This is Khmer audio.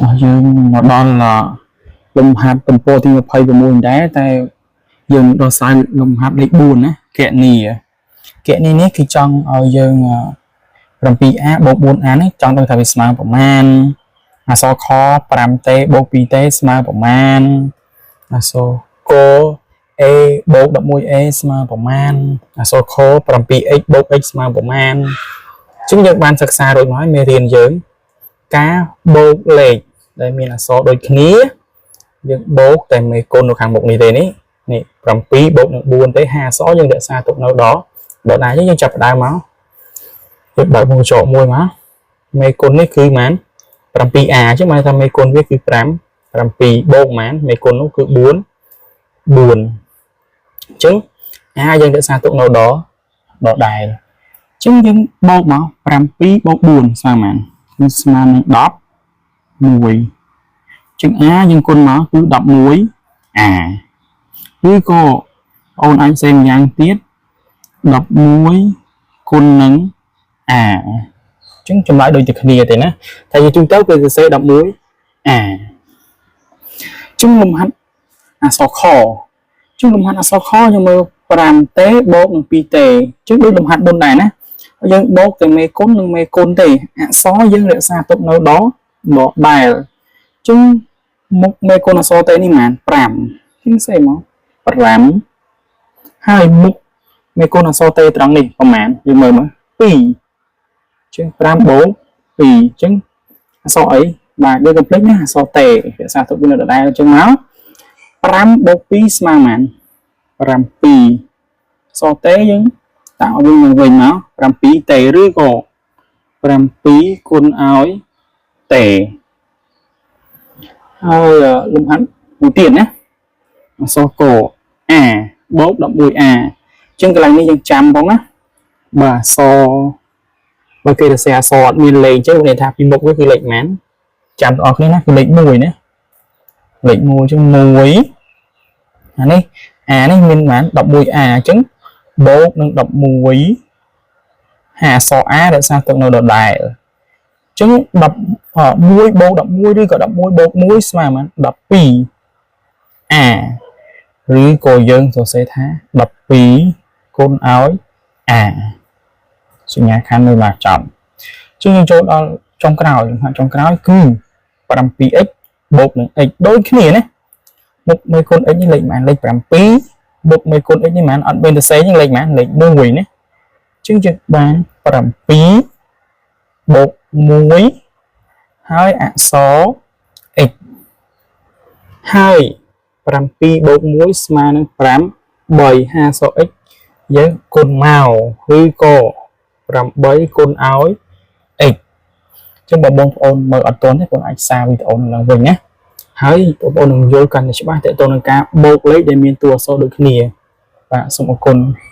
តោះយើងមកដល់លំហាត់ទំព័រទី26ដែរតែយើងដល់ស្រាយលំហាត់លេខ4ណាគណនីគណនីនេះគឺចង់ឲ្យយើង 7a បូក 4a នេះចង់ដឹងថាវាស្មើប្រមាណអក្សរខ 5t បូក 2t ស្មើប្រមាណអក្សរក a បូក 11a ស្មើប្រមាណអក្សរខ 7x បូក x ស្មើប្រមាណអញ្ចឹងយើងបានសិក្សារួចមកហើយមេរៀនយើង ការបូកលេខដែលមានអក្សរដូចគ្នាយើងបូកតែមេគុណនៅខាងមុខនេះទេនេះនេះ7បូកនឹង4ទេ5អក្សរយើងរក្សាទុកនៅដល់ដល់ណាយើងចាប់ផ្ដើមមកយើងបើកវងកញ្ចក់មួយមកមេគុណនេះគឺប៉ុន្មាន 7a អញ្ចឹងបានថាមេគុណវាគឺ5 7បូកប៉ុន្មានមេគុណនោះគឺ4 4អញ្ចឹង a យើងរក្សាទុកនៅដល់ដល់ដែលអញ្ចឹងយើងបូកមក7បូក4ស្មើប៉ុន្មានគឺស្មើនឹង11ជាង a យើងគុណមកគឺ 11a ឬក៏អូនអាចសេម្យ៉ាងទៀត11គុណនឹង a អញ្ចឹងចម្លើយដូចតែគ្នាទេណាតែជាទូទៅគេសរសេរ 11a ចឹងលំហាត់អក្សរខចឹងលំហាត់អក្សរខយើងមើល 5t បូកនឹង 2t ចឹងដូចលំហាត់មុនដែរណាយើងបូកតែមេគុណនិងមេគុណទេអក្សរយើងរក្សាទុកនៅដល់ដដែលចឹងមុខមេគុណអក្សរ t នេះប៉ុន្មាន5ចឹងសេមក5ហើយមុខមេគុណអក្សរ t ត្រង់នេះប្រហែលយើងមើលមើល2ចឹង5បូក2ចឹងអក្សរអីបាទយើងកុំភ្លេចណាអក្សរ t រក្សាទុកវានៅដដែលចឹងមក5បូក2ស្មើប៉ុន្មាន7អក្សរ t យើងដាក់វិញមកវិញមក7 t ឬក៏7គុណឲ្យ t ហើយលំហាត់មួយទៀតណាអក្សរក a បូក 11a អញ្ចឹងកន្លែងនេះយើងចាំផងណាបាទអក្សរបើគេសរសេរអក្សរអត់មានលេខអញ្ចឹងមានន័យថាពីមុខវាគឺលេខប៉ុន្មានចាំបងប្អូនគ្នាណាគឺលេខ1ណាលេខ1អញ្ចឹង1អានេះ a នេះមានប៉ុន្មាន 11a អញ្ចឹងបូកនឹង11ហើយអក្សរ a រក្សាទុកនៅដដែលអញ្ចឹង11បូក11ឬក៏11បូក1ស្មើប៉ុន្មាន 12a ឬក៏យើងសរសេរថា12គុណឲ្យ a សញ្ញាខណ្ឌនៅមកចប់អញ្ចឹងយើងចូលដល់ចុងក្រោយលំហាត់ចុងក្រោយគឺ 7x បូកនឹង x ដូចគ្នាណាមុខមេគុណ x នេះលេខប៉ុន្មានលេខ7មុខមេគុណ x នេះប៉ុន្មានអត់មានសរសេរលេខប៉ុន្មានលេខ1ណាអញ្ចឹងយើងបាន7បូក1ហើយអក្សរ x ហើយ7បូក1ស្មើនឹង5 3 5អក្សរ x យើងគុណមកឬក៏8គុណឲ្យ x ចឹងបើបងប្អូនមើលអត់ទាន់ទេបងអាចសារវីដេអូនឹងឡើងវិញណាហើយបងប្អូននឹងយល់កាន់តែច្បាស់ទាក់ទងនឹងការបូកលេខដែលមានតួអក្សរដូចគ្នាបាទសូមអរគុណ។